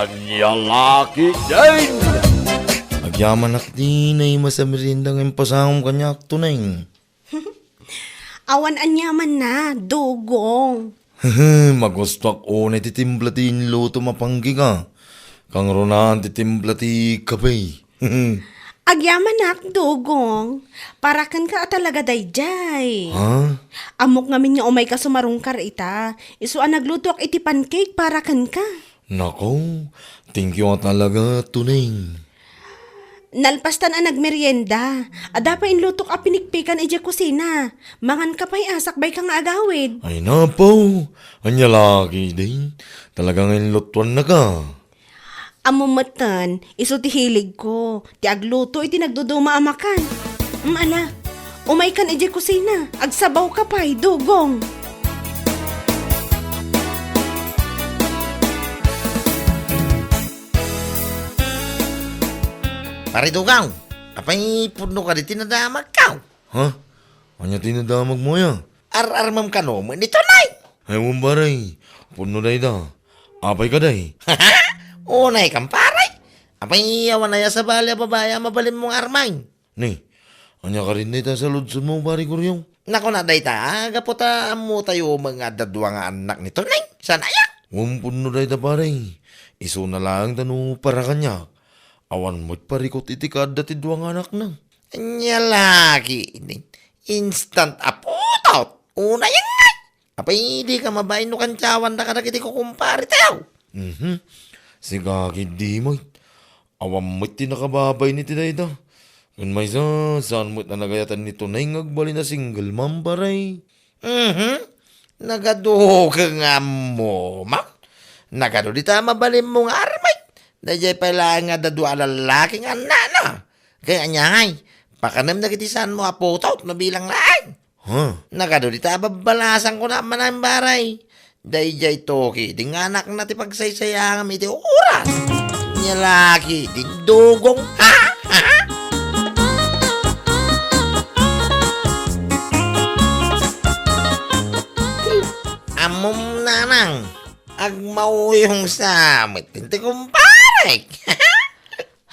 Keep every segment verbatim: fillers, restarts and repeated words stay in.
Ania la ketdin? Agyamanak ti naimas a merienda nga impasangom kaniak, Tuneng. Awan aniamanna, Dugong. Magustuak unay ti timpla ti inlutom a panggika. Kangrunaan ti timpla ti kape. Agyamanak, Dugong. Para kenka a talaga daydiay. Ha? Ammok ngamin nga umayka sumarungkar ita. Isu a naglutoak iti pancake para kenka. Nako, thank you a talaga, Tuneng. Nalpastan a nagmerienda, adda pay inlutok a pinikpikan idiay kusina. Manganka pay a, sakbayka nga agawid. Ay, napaw! Ania la ketdin? Talaga nga inlutuannaka. Ammom metten, isu ti hiligko, ti agluto iti nagduduma a makan. Mm, ala, umaykan idiay kusina, agsabawka pay, Dugong. Pare Dugong, apay pudno kadi ti nadamagko? Ha? Ania ti nadamagmo aya? Ar-armem kano met ni Tuneng? Ay, wen, pare. Pudno dayta. Apay kadi? Unay, kumpare. Apay, awan aya sabali a babai a mabalinmo nga armay? Ni, ania kadi dayta saludsodmo, pare Goryo? Nakunak dayta, gapu ta ammotayo met nga adda dua nga annak ni Tuneng. Saan aya? Wen, pudno dayta, pare. Isuna laeng ta no para kaniak, awan met parikut iti kaadda ti dua nga anakna. Ania la ketdin? Instant a putot. Unay ngay. Apay, dika mabain no kantiawanda kadagiti kukumpare tayo? Mhm. Sika ketdi met. Awan met ti nakababain iti dayta. Ken maysa, saan met a nagayatan ni Tuneng nga agbalin a single mom, pare. Mhm. Nagadu ket nga ammom. Nagadu dita mabalinmo nga armay. Daydiay pay laeng nga adda dua a lallaki nga annakna. Ket ania ngay, pakanem dagiti saanmo a putot no bilang laeng. Huh? Nagadu dita a babbalasangko a manaen, pare. Daydiay toki, di nga anakna ti pagsaysayangam iti oras. Ania la ketdin, Dugong. Ha? Ha? Ammom, Nanang, agmauyong sa met ti kumparek.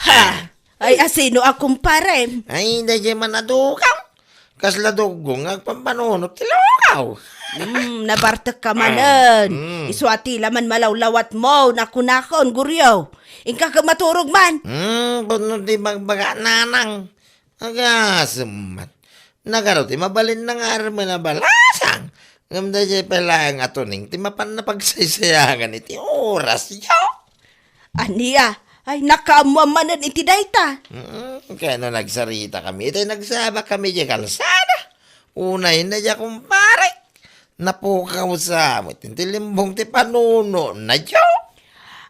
Ha? Ay, asino a kumparem? Ay, daydiay man a Dugong. Kasla Dugong nga agpampanunot ti lugaw. Hmm, nabartekka manen. Mm. Isu a ti la man malawlawatmo, nakunakon, Goryo. Inka ket maturog man. Hmm, pudno ti bagbaga, Nanang. Agasem met. Nagadu ti mabalinna nga armen a balasang. Ngem daydiay pay laeng a Tuneng ti mapanna pagsaysayangan iti orasyo. Ania? Ay, nakaammoan manen iti dayta. Mm, kano nagsaritakami, itay nagsabakami idiay kalsada. Unayna dia, kumparek. Napukaw sa met iti limbong ti panunotna, Diyo.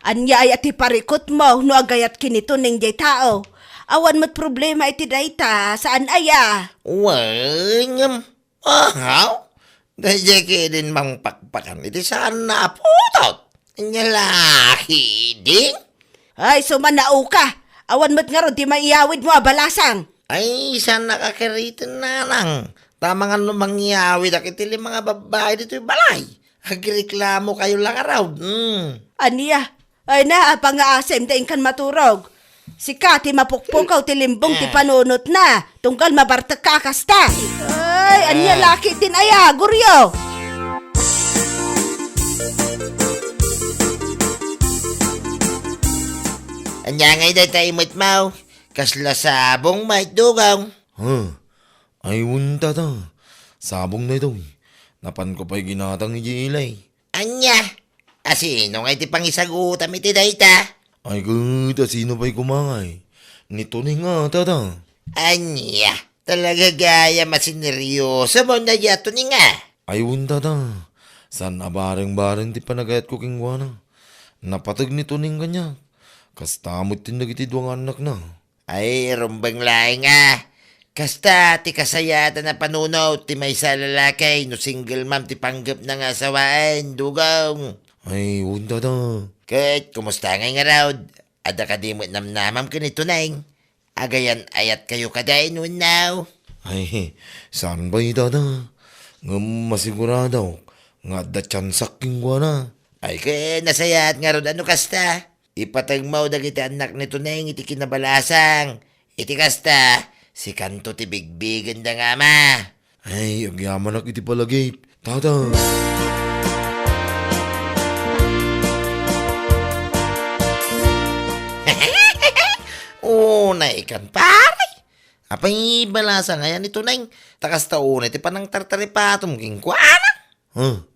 Ania aya ti parikutmo no agayat ken ni Tuneng diay tao? Awan met problema iti dayta, saan aya? Wen, ngem Ahaw, daydiay ketdin mangpakpakan iti saanna a putot. Ania la ketdin? Ay, sumanaoka! Awan met ngarud ti maiyawidmo a balasang. Ay, saannak a keriten, Nanang. Ta amangan no mangyawidak iti lima nga babbai ditoy balay. Agreklamokayo la ngarud. Hmm. Ania? Ay na, apangaasem ta inkan maturog. Sika ti mapukpukaw ti limbong ti panunotna, tunggal mabartekka a kasta. Ay, ania la ketdin aya, Goryo? Ania ngay dayta imetmo? Kasla sabong met, Dugong? Huh? Ay, wen, tata. Sabong daytoy. Napanko pay ginatang idiay ilay. Ania? Asino ngay ti pangisagutam iti dayta? Ay, ket asino pay koma ngay? Ni Tuneng a, tata. Ania? Talaga gayam a sineryosomon dayta a Tuneng a? Ay, wen, tata. Saan a bareng-bareng ti panagayatko kenkuana. Napateg ni Tuneng kaniak. Kasta met ken dagiti dua nga annakna. Ay, rumbeng laeng a. Kasta ti kasayaatan a panunot ti maysa a lalaki no single mom ti panggepna nga asawaen, Dugong. Ay, wen, tata. Ket kumusta ngay ngarud? Adda kadi met namnamam ken ni Tuneng? Agayan-ayatkayo kadi wenno? Ay, saan pay, tata. Ngem masiguradok nga adda tsansak kenkuana. Ay, ket nasayaat ngarud a no kasta. Ipatengmo dagiti annak ni Tuneng iti kinabalasang. Iti kasta, sikanto ti bigbigenda nga ama. Ay, agyamanak iti palagip, tata. Unay kan, pare. Apay balasang aya ni Tuneng? Ta kasta unay ti panangtartaripatom kenkuana. Ha?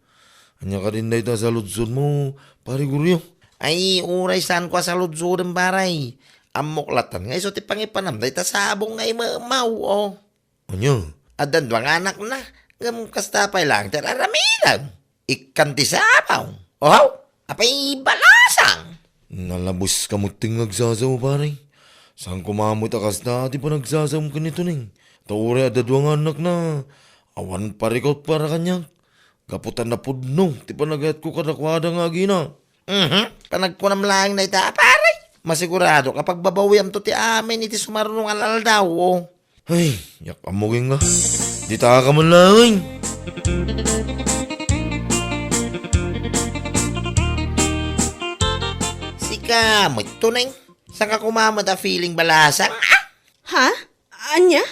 Ania kadin dayta saludsodmo, Pare Goryo? Ay, uray saanko a saludsodem, pare. Ammok latta nga isu ti pangipanam dayta sabong nga imemaw, o. Ania? Addan dua nga anakna, ngem kasta pay laeng ti ar-aramidem. Ikkan ti sabong. Ohaw, apay balasang? Nalabuska met ti nga agsasao, pare. Saan koma met a kasta ti panagsasaom ken ni Tuneng. Ta uray adda dua nga annakna, awan parikut para kaniak. Gapu ta napudno ti panagayatko kadakuada nga agina. Mhm. Panagkunam laeng dayta, pare. Masiguradok a pagbabawiamto ti amin iti sumaruno nga aldaw, o. Ay, yak ammoging nga. Dita ka man laeng. Sika met, Tuneng. Saan ka koma met a feeling balasang, a? Ha? Ania?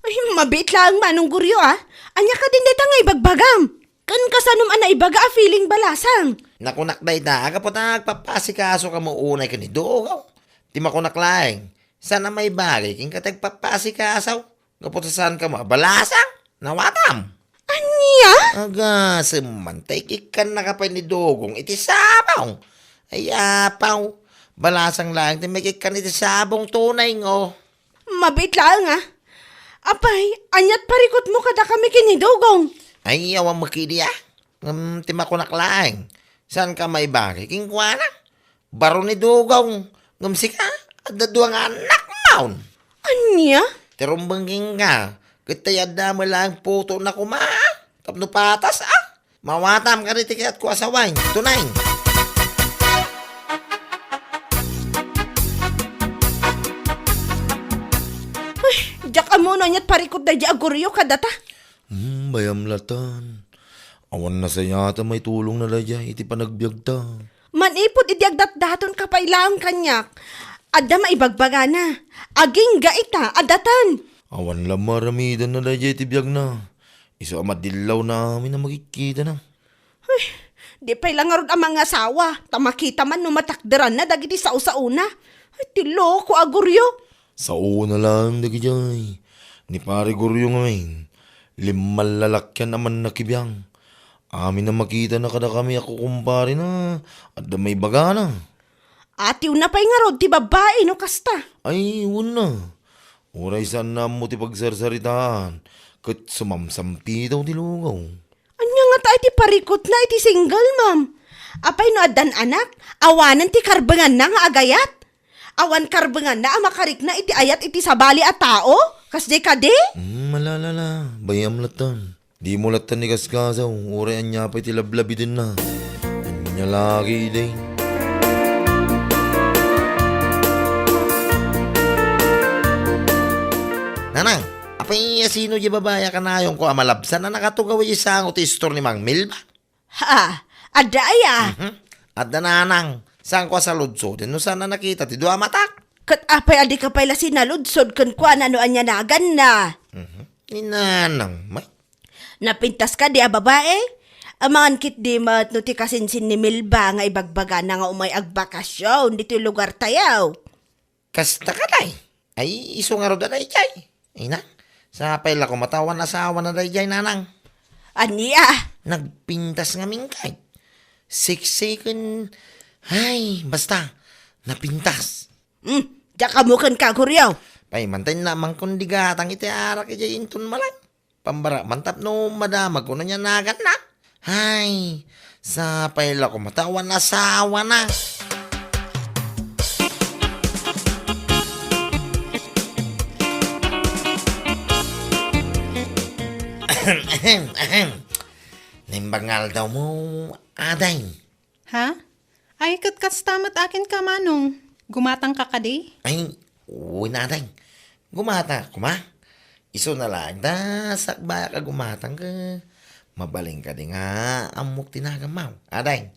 Ay, mabiit laeng Manong Goryo, a. Ania kadin dayta nga ibagbagam? Ken kasanom a naibaga a feeling balasang? Nakunak dayta, gapu ta agpapasikaso ka met unay ken ni Dugaw. Ti makunak laeng, saan a maibagay kenka ti agpapasikaso. Gapu ta saan ka mabalasang? Nawatam. Ania? Agasem man, ta ikikkannaka pay ni Dugong iti sabong. Ay, apaw. Balasang laeng ti maikikkan iti sabong, Tuneng, o. Mabiit laeng, a. Apay, aniat parikutmo kadakami ken ni Dugong? Ay, awan met ketdi, a. Ngem ti makunak laeng, saan ka maibagay kenkuana? Baro ni Dugong, ngem sika, adda dua nga annakmon. Ania? Ti rumbeng kenka, ket ta adda met laeng putona koma, tapno patas, a. Mawatam kadi ti kayatko a sawen, Tuneng. Ay, diak ammo no aniat parikut daydiay a Goryo kadata. Hmm, bayam latan. Awan nasayaat a maitulongna daydiay iti panagbiagta. Manipud idi agdatdaton ka pay laeng kaniak, adda maibagbagana. Agingga ita a datan. Awan la maaramidanna daydiay iti biagna. Isu a madillawna amin a makikkitana. Ay, di pay la ngarud a mangasawa, ta makita man no matakderanna dagiti sao-saona. Ay, ti loko a Goryo. Saona laeng dagidiay. Ni Pare Goryo ngamin, limmalalakian a mannakibiang. Amin a makitana kadakami a kukumparena, adda maibagana. Atiwna pay ngarud ti babbai no kasta. Ay, wenna. Uray saanna ammo ti pagsarsaritaan, ket sumamsampitaw ti lugaw. Ania ngata iti parikutna iti single mom? Apay no addan anak, awanen ti karbenganna nga agayat? Awan karbenganna a makarikna iti ayat iti sabali a tao? Kasdiay kadi? Hmm, malalala, bayam latan. Dimo latan ni kaskasaw, uray ania pay ti lablabidenna. Ania lagi idi? Nanang, apay a sino di babay a kanayonko a malabsan a nakatugaw iti sango ti istor ni Mang Milba? Ha, adda aya? Mhm. Adda nanang, saanko a saludsoden no saan a nakita ti dua matak. Ket apay a dika pay la sinaludsod kenkuana no ania naganna? Mhm. Ni nanang, may. Napintas kadi a babae? Amangan ketdi met no ti kasinsin ni Milba nga ibagbagana nga umay agbakasyon ditoy lugartayo. Kasta kadi? Ay, isu ngarud a daydiay. Ay na, sapay la koma ta awan asawana daydiay, nanang. Ania? Nagpintas ngamin kay. Sexy ken, ay, basta, napintas. Hmm, diak ammo kenka, Goryo. Pay, mantay na, mangkon di gatang iti arak idiay inton malan. Pambara man tapno madamag ko no ania naganna. Hay, sapay la koma ta awan asawana. Ahem, ahem. Naimbag nga aldawmo, aday. Ha? Ay, ket kasta met akin ka, Manong. Gumatang ka kadi? Ay, wen, aday. Gumatang koma. Isuna laeng ta sakbayak a gumatang ket mabalin kadi nga ammok ti naganmo, aday.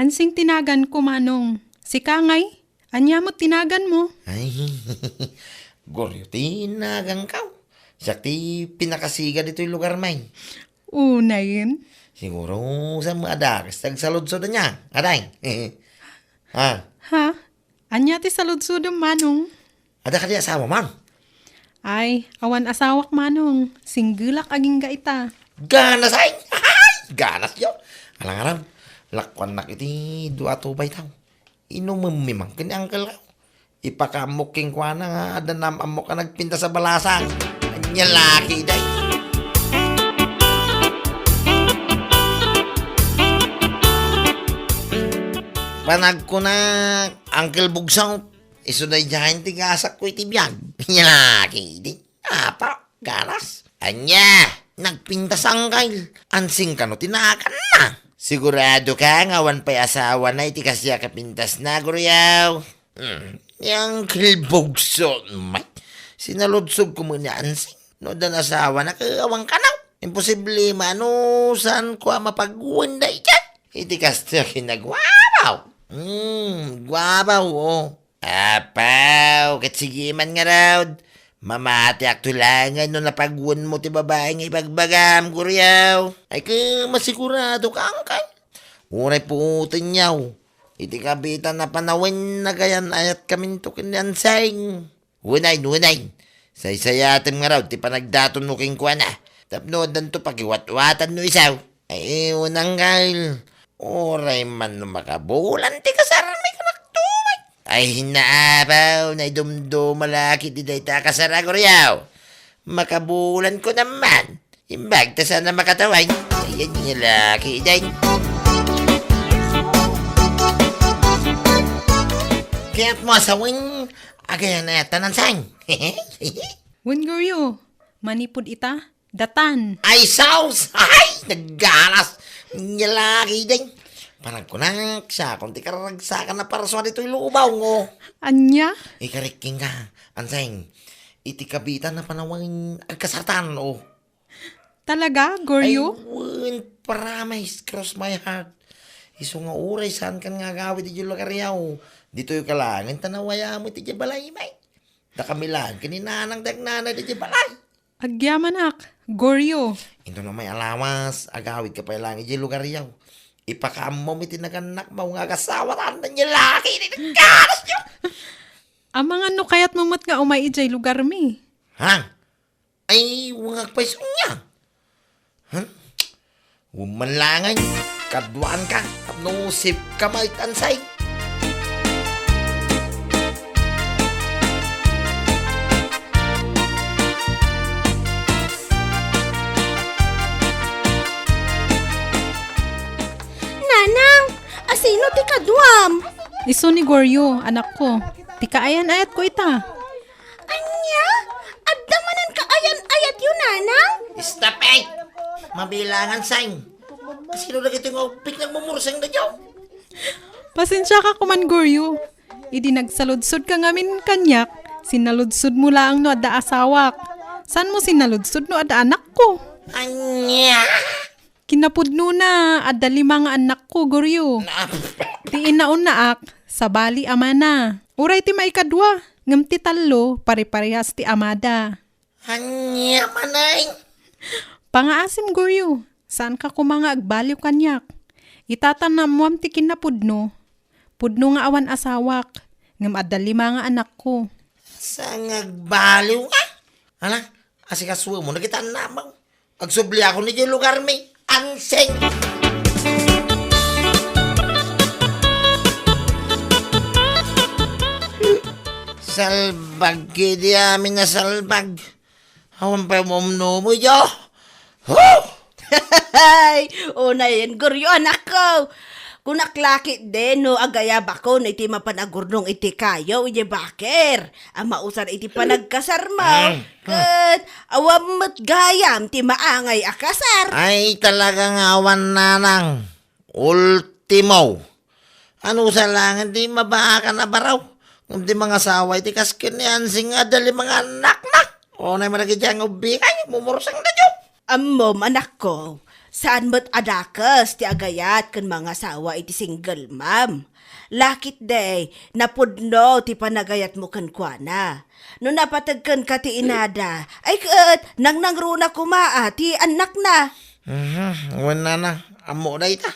Ansing ti naganko, Manong. Sika ngay, ania met ti naganmo? Ay, Goryo ti naganko. Siak ti pinakasiga ditoy lugarmi. Unayen? Siguro, sa mga adakes, nagsaludsod ania. Aday. Ha? Ha? Ania ti saludsodem, Manong? Adda kadi asawa, man? Ay, awan asawak, Manong. Singgelak agingga ita. Ganas, ay! Ay! Ganas, yo! Alang-alang, lakuannak iti dua a tubay taw. Inumemmi man ken ni Uncle ko. Ipakaammok kenkuana nga adda naam-ammok a nagpintas a balasang. Ania laki, day. Panagkunak, Uncle Bugsaw, isu daydiay ti gasakko iti biag. Ania laki, day. Apa, ganas. Ania, nagpintas a Uncle. Ansing kano ti naganna? Sigurado ka nga awan pay asawana iti kasta a kapintasna, Goryo? Hmm, ni Uncle Bugsaw met. Sinaludsodko met ni Ansing no addan asawana ket awan kano. Imposible, Manong, saanko a mapaguen daydiay. Iti kasta, kinaguapaw. Hmm, guapaw, o. Apaw, ket sige man ngarud. Mamatiakto laengen no napaguenmo ti babai nga ibagbagam, Goryo. Ay, ket masigurado ka, Uncle. Uray puoten yaw. Iti kabitan a panawen, agayan-ayatkaminto ken ni Ansing. Unayen, unayen. Saysayatem ngarud ti panagdatonmo kenkuana. Tapno addanto pakiwatwatan no isu. Ay, unang Kyle. Uray man no makabulan ti kasarmi kanaktay. Ay, naapaw, naidumduma la ketdi dayta a kasar, Goryo. Makabulanko naman. Imbag ta saan a makatawen. Ayan nga laki, day. Kaya't mo asawen, agayan-ayat ta, Ansing. Wen, Goryo, manipud ita, datan. Ay, saus! Ay, naggalas! Nia laki, day. Panagkunak, siakon ti kararagsakan a parsua ditoy lubaw, ngo. Ania? Ikarikking ka, Ansing. Iti kabitan a panawen, agkasartan, o. Talaga, Goryo? Ay, wen, promise, cross my heart. Isu nga uray, saankan nga agawid idiay lugar yaw. Ditoy ka laengen ta nawayaam iti balay, may. Dakami laeng ken ni nanang dagiti nanay daydiay balay. Agyamanak, Goryo. Intono may a lawas, agawidka pay laeng idiay lugar yaw. Ipakaammom iti nagannakmo nga agasawatan, nia laki, iti nagkaras yaw. Amangan no kayatmo met nga umay idiay lugarmi. Ha? Ay, wen, agpayso nia. Ha? Wen man laeng, kaduaanka, tapno sipka met, Ansing. Nanang, asino ti kaduam? Isu ni Goryo, anakko. Ti kaayan-ayatko ita. Ania? Adda manen kaayan-ayatyo, nanang? Stop it! Mabilangan, Ansing. Kasino dagitoy nga ubbing nga agmumurseng daydiay? Pasensiaka koman, Goryo. Idi nagsaludsodka ngamin kaniak, sinaludsodmo laeng no adda asawak. Saanmo sinaludsod no adda anakko? Ania? Kinapudnona, adda lima nga annakko, Goryo. Na- Ti inaunnaak, sabali amana. Uray ti maikadua, ngem ti tallo, pare-parehas ti amada. Ania manen? Pangaasim, Goryo. Saanka koma nga agbaliw kaniak. Ita ta naammoam ti kinapudno. Pudno nga awan asawak, ngem adda lima nga anakko. Saan nga agbaliw nga? Ala, asikasuem dagiti annakmo. Agsubliakon idiay lugarmi. Ansing! Salbag, kidi amin a salbag. Awan pay umumnomo, yo. Huh! Hay, unayen, Goryo, anakko. Kunak la ketdi no agayabakon iti mapan agurnong iti kayo idiay baker a mausar iti panagkasarmo. Mm. Ket awan met gayam ti maangay a kasar. Ay, talaga nga awan, nanang. Ultimo. Anusar laeng ti mabaakan a baro. Ngem ti mangasawa iti kas ken ni Ansing nga adda lima nga annakna. Unay man dagiti nga ubbing, ay, mumurseng daydiay. Ammom, anakko, Saan met a dakes ti agayat ken mangasawa iti single mom. Lakit day, napudno ti panagayatmo kenkuana. No napateg kenka ti inada, ay ket nangnangruna koma a ti annakna. Mhm, wen nana, ammo dayta.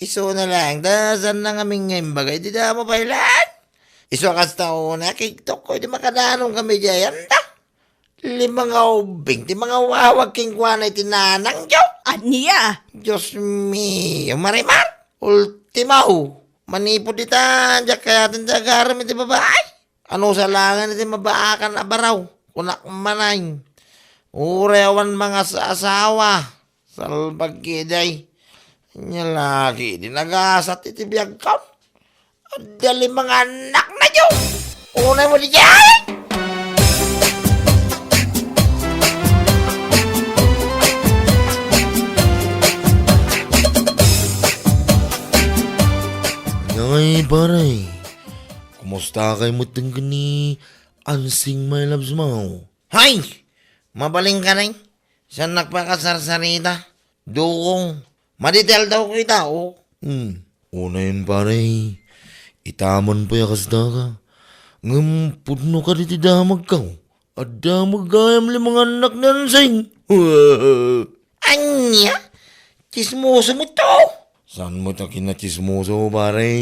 Isuna laeng ta saan na ngamin nga imbaga iti damo pay laeng. Isu a kasta unay, kigtok ko iti makadanon kami diay, anda. Lima nga ubbing ti mangawawag kenkuana iti nanangyo. Ania? Dios mio, Marimar. Ultimo, manipud ita, diak kayaten ti agaram iti babai. Ano sa langan iti mabaakan a baraw? Kunak manay. Uray awan mangas-asawa. Salbag ketdi. Ania lagi ti nagasat iti biagkam. Adda lima nga annakna, Dios! Unay mo di dyan! Ngay, pare. Kumusta kay met ken ni Ansing, my loves mo? Hay! Mabalin ka, nay. Saan nakpakasarsarita? Dukong. Madetail daw ko ita, oh. Hmm. Unayen, pare. Itaman pay a kasta ka. Ngem pudno ka diti damagkaw. Adda met gayam lima nga annak ni Ansing. Ania? Tsismoso met to? Saan met a kinatsismoso, pare?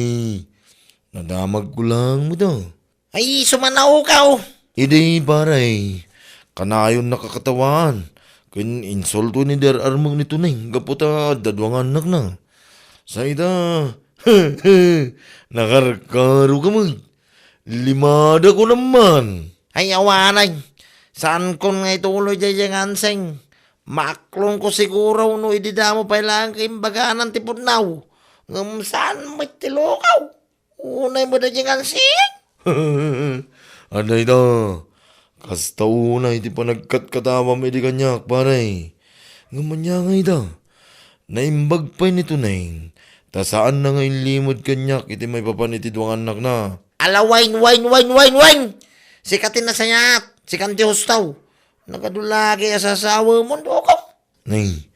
Nadamagko lang met, ah. Ay, sumanaw ka, oh. Idi, pare, kanayon nakakatawaan. Ken insulto ni Dar Armeng ni Tuneng gapu ta adda dua nga annakna. Sa ita, nakarkaro ka met. Limada ko naman. Ay, awanay. Saan kon nga ituloy jay nga Ansing? Maaklon ko siguro no idi damo pay laeng kaimbaganan ti pudnaw. Ngem saan met ti lukaw? Unay mo daydi nga Ansing? Adda ita. Kasta unay ti panagkatkatawam idi kaniak, pare. Ngem ania ngay ita? Naimbag pay ni Tuneng, ta saanna nga inlimed kaniak iti maipapan iti dua nga annakna. Ala, wen, wen, wen, wen, wen! Sika ti nasayaat, sikan ti husto. Nagadu lagi a sasawem, Dukong. Nay,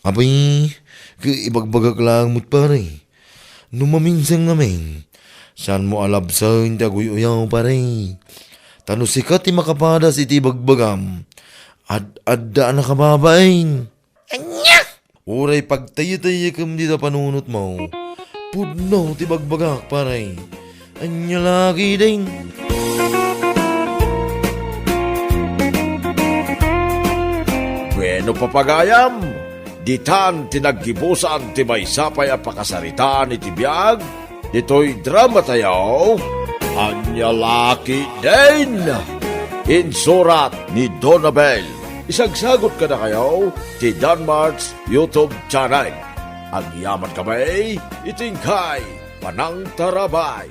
apay, ket ibagbagak laeng met, pare. No maminsan ngamin, saanmo a labsen ti aguy-uyaw, pare. Ta no sika ti makapadas iti ibagbagam, ad-adda a nakababain. Ania? Uray pagtaytayekam dita panunotmo. Pudno ti bagbagak, pare. Ania lagi din? Bueno, papagayam, ditan ti naggibusan ti maysa pay a pakasaritaan iti biag ditoy drama tayo, Ania lagi din? Insurat ni Donabel. Isagsagot kadakayo ti Danmart's YouTube channel. Agyaman kami iti inkay panangtarabay.